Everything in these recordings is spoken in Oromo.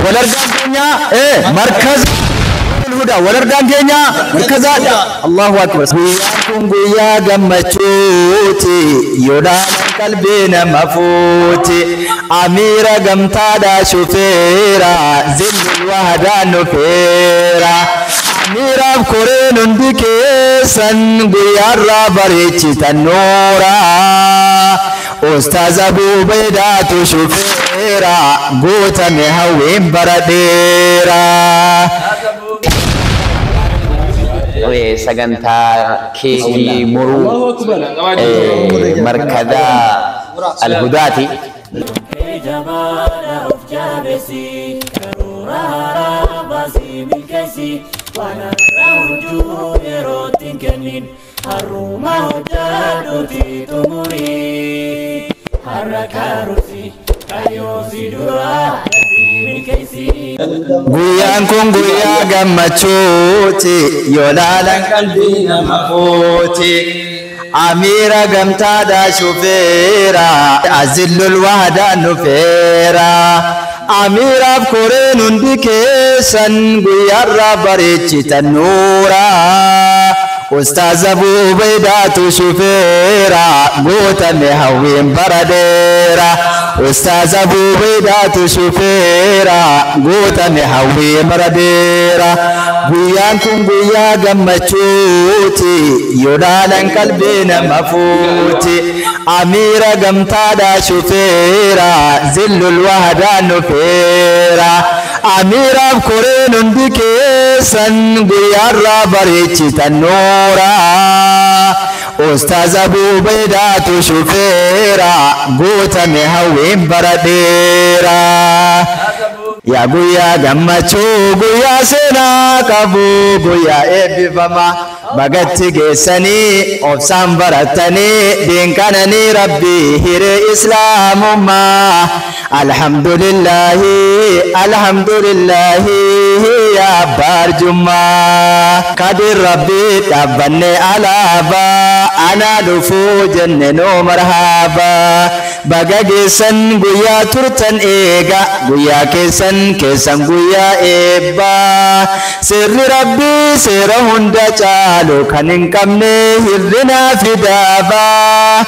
Walargaan keenya markaza Huda, walargaan keenya markaza. Allahu akbar. Guyyaan kun guyyaa gammachuuti, yoodhaan qalbii nama fuuti. Amiira gamtaadhaa shufeera, zillul wahdaan nufeera. Amiiraaf koreen hundi keessan guyyaarraa bareechitan noora. Ustaaz Abu Ubaidaatu shufeera, guutame hawwiin bara dheeraa. Sagantaa keekii muruu markaza Alhudaati. Jabaadha of jabeessi, karoora haaraa baasii milkeessi, waan har'a hojii yerootti hin kennin, har'uma hojjadhuuti xumurii. Har'a karoorsi kaayyoo si dura dafii milkeessi. Guyyaan kun guyyaa gammachuuti, yoo laalan qalbii nama fuuti. Amiira gamtaadhaa shufeera, azillul wahdaan nufeera. Amiiraaf koreen hundi keessan guyyaarraa bareechitan nuura. Ustaaz Abu Ubaidaatu shufeera, guutame hawwiin bara dheeraa. Ustaaz Abu Ubaidaatu shufeera, guutame hawwiin bara dheeraa. Guyyaan kun guyyaa gammachuuti, yoo laalan qalbii nama fuuti. Amiira gamtaadhaa shufeera, zillul wahdaan nufeera. Amiiraaf koreen hundi keessan guyyaarraa bareechitan noora. Ustaaz Abu Ubaidaatu shufeera, guutame hawwiin bara dheeraa. Yaa guyyaa gammachuu, guyyaa seenaa qabu, guyyaa eebbifamaa. Bagatti geessanii obsaan baratanii diinqananii rabbii hiree islaamummaa. Alhamdulillahi, alhamdulillahi, yaa barjummaa. Kadir rabbii dhaabbanne alaabaa, anaa dhufuu jenne noo marhaabaa. Baga geessan guyyaa turtan eega, guyyaa keessan keessan guyyaa eebbaa. Seerri rabbii seera hunda caalu kan hin qabne hir'inaa fidaabaa.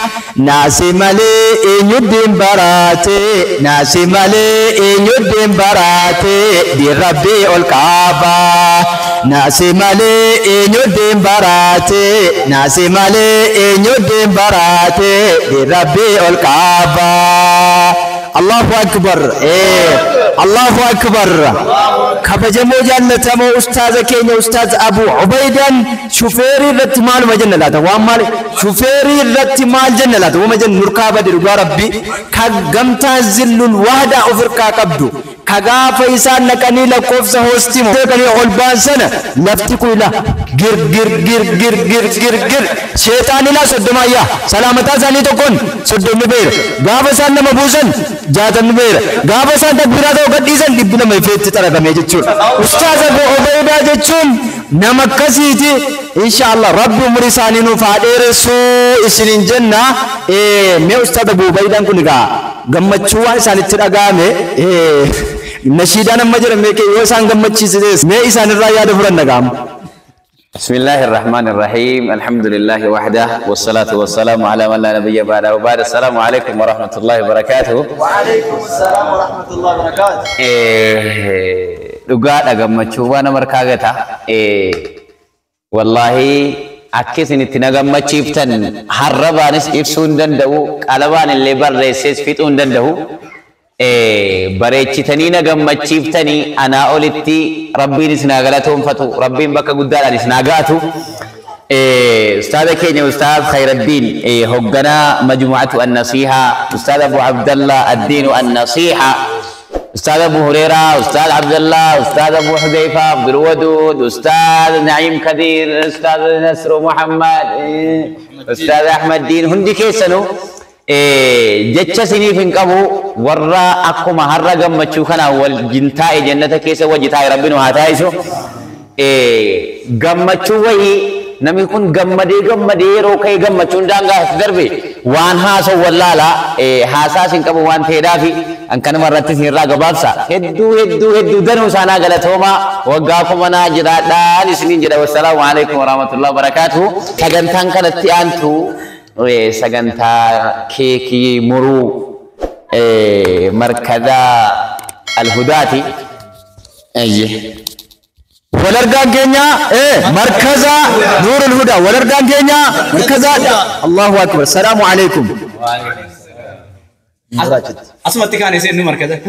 Naasi malee eenyuddiin baraate, naasi malee eenyuddiin baraate, diin rabbii ol qaabaa. Naasi malee eenyuddiin baraate, naasi malee eenyuddiin baraate, diin rabbii ol qaabaa. Allahu akbar. Allahu akbar. Kabajamoo jaallatamoo ustaaza keenya Ustaaz Abu Ubaidaan shufeerii irratti maaluma jenna laata? Waan maal shufeerii irratti maal jenna laata? Wama jennu nurkaa bade dhugaa rabbi ka gamtaa zillul wahdaa of irkaa qabdu, ka gaafa isaan naqanii lakkoofsa hoostimu dhaqanii ol ba'an sana lafti kun ila gir gir gir gir gir gir gir sheexaan ilaa 30 ayyaa salaamataa isaanii tokkoon 30 beera, gaafa isaan nama buusan 60 beera, gaafa isaan takbiiraa ta'uu gadhiisan 200 ifeetti xaragamee jechuudha. Ustaaz Abu Ubaidaa jechuun nama akkasiiti. Inshaallah rabbi umurii isaanii nuuf haa dheeressuu isiniin jenna. Mee Ustaaz Abu Ubaidaan kun egaa gammachuu waan isaanitti dhaga'ame nashiidaan amma jedhame yoo isaan gammachiise mee isaanirraa yaada furanna gaama. بسم الله الرحمن الرحيم، الحمد لله وحده، والصلاة والسلام على من لا نبي بعده، وبعد. السلام عليكم ورحمة الله وبركاته. وعليكم السلام ورحمة الله وبركاته. Dhugaadha, gammachuu waan nama harkaa gata. Wallaahi akka isin itti na gammachiiftan harrabaanis ibsuu hin danda'u, qalabaan illee barreessees fixuu hin danda'u. Bareechitanii na gammachiiftanii anaa olitti rabbiin isin haa galatoonfatu, rabbiin bakka guddaadhaan isin haa ga'atu. Ustaaza keenya Ustaaz Khayraddiin, hogganaa Majmu'atu Annasiihaa, Ustaaz Abu Abdallah Addiinu Annasiihaa, Ustaaz Abu Hureeraa, Ustaaz Abdallah, Ustaaz Abu Hudayfa, Abdul Waduud, Ustaaz Na'iim Kadiir, Ustaaz Nasru Muhammad, Ustaaz Ahmad Diin, hundi keessanuu jecha isiniif hin qabu. Warra akkuma har'a gammachuu kanaan wajjin taa'e jannata keessa wajji taa'e rabbi nu haa taa'isu. Gammachuu wayii namni kun gammadee gammadee yeroo ka'e gammachuun daangaa darbe waan haasa'u wallaalaa haasaa isin qabu waan ta'eedhaafi an kanuma irratti isin irraa gabaabsa. Hedduu hedduu hedduu danuu isaanaa galatoomaa waggaa kumanaa jiraadhaan isiniin jedha. Wassalaamu alaikum warahmatullahi wabarakaatuh. Sagantaan kanatti aantu sagantaa keekii muruu markaza Alhudaati. Walargaan keenya markaza Nuurul Hudaa. Walargaan keenya markaza. Allahu akbar. Salaamu alaikum. Asumatti kaan isheen nu markaza.